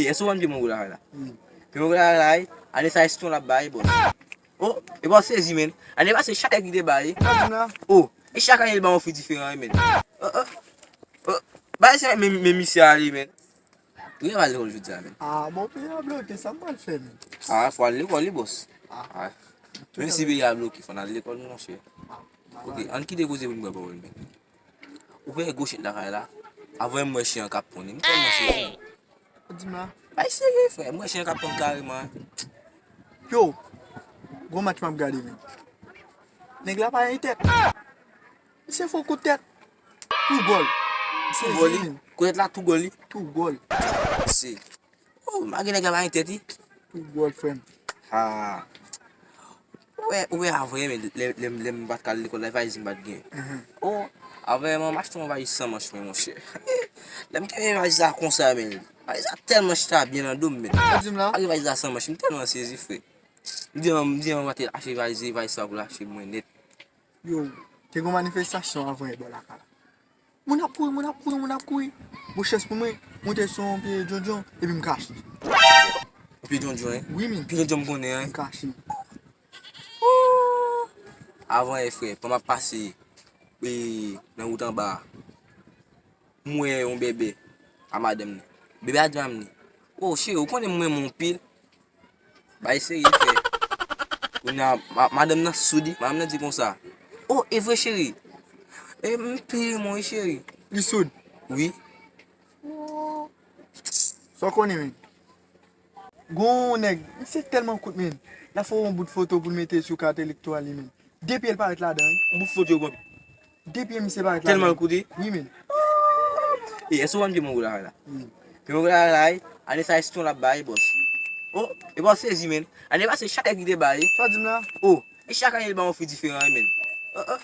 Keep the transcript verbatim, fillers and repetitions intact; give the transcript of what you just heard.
E, èske w konn pye mango lakay la? Wi. Pye mango lakay la, wi. Ane sa, èske w ap bay, bòs? Oh, e bòs sezi, men. Ane pase, chak nèg li te bay. Sa di m la? Oh, e chak ane, li ba yon fi diferan, wi, men. Oh, oh, oh. Bay se men, men misye ale, men. Wi, al lekòl jodi a, men. Ah, bon, peyi a bloke, sa m pral fè, men? Ah, fò al lekòl, wi, bòs. Ah. Ah. Menm si peyi a bloke, fò n al lekòl, monchè. Ah, ok, ann kite koze pou n pran pawòl, men. Ou wè gwo chet lakay la? Avan m wè chen an k ap ponn li. M tèlman sezi. Di m la. Bay serye, frè. M wè chen an k ap ponn kareman. Yo, gwo match m ap gade, men. Nèg la pa gen tèt. Misye fè yon kout tèt. Tou gòl. Tou gòl li. Kout tèt la, tou gòl li. Tou gòl. Se. Oh, malgre nèg la pa gen tèt, wi. Tou gòl, frè m. Ah. Ou wè, ou wè, avan, men, lè, lè, lè m pa t ka al lekòl la, valiz m pa t gen. Mhm. Oh, avan, m achte yon valiz san manch, men, monchè. Lè m te wè valiz la konsa, men, valiz la tèlman chita byen nan do m, men. Sa di m la? Malgre valiz la san manch, m tèlman sezi, frè. M di, m di, m pa te achte valiz, valiz sa pou l achte mwen nèt. Yo, te gen manifestasyon avan yè bò lakay la. Moun ap kouri, moun ap kouri, moun ap kouri. Bon, chans pou mwen, monte sou yon pye djondjon, epi m kache. Yon pye djondjon, en? Wi, men. Pye djondjon m konnen, en? M kache. Avan yè, frè, pandan m ap pase, e, nan wout anba a, m wè yon bèbè a madanm ni. Bèbè a di madanm ni, "Oh, cheri, ou konnen m renmen w anpil." Bay serye, frè. Kounye a, ma-, madanm nan soud, madanm nan di konsa, "Oh, e vre, cheri? E m pi renmen w, wi, cheri." Li soud? Wi. Sa w konnen, men? Gon nèg, misye tèlman kout, men. L ap fè yon bout foto pou l mete sou kat elektoral li, men. De pye l parèt ladan, wi. Yon bout foto, bon. De pye misye parèt ladan. Tèlman l koute? Wi, men. E, èske w konn pye mango lakay la? Wi. Pye mango lakay la, wi. Ane sa, èske w ap bay, bòs? Oh, e bòs sezi, men. Ane pase, chak nèg li te bay. Sa di m la? Oh, e chak ane, li ba yon fi diferan, wi, men. Oh, oh.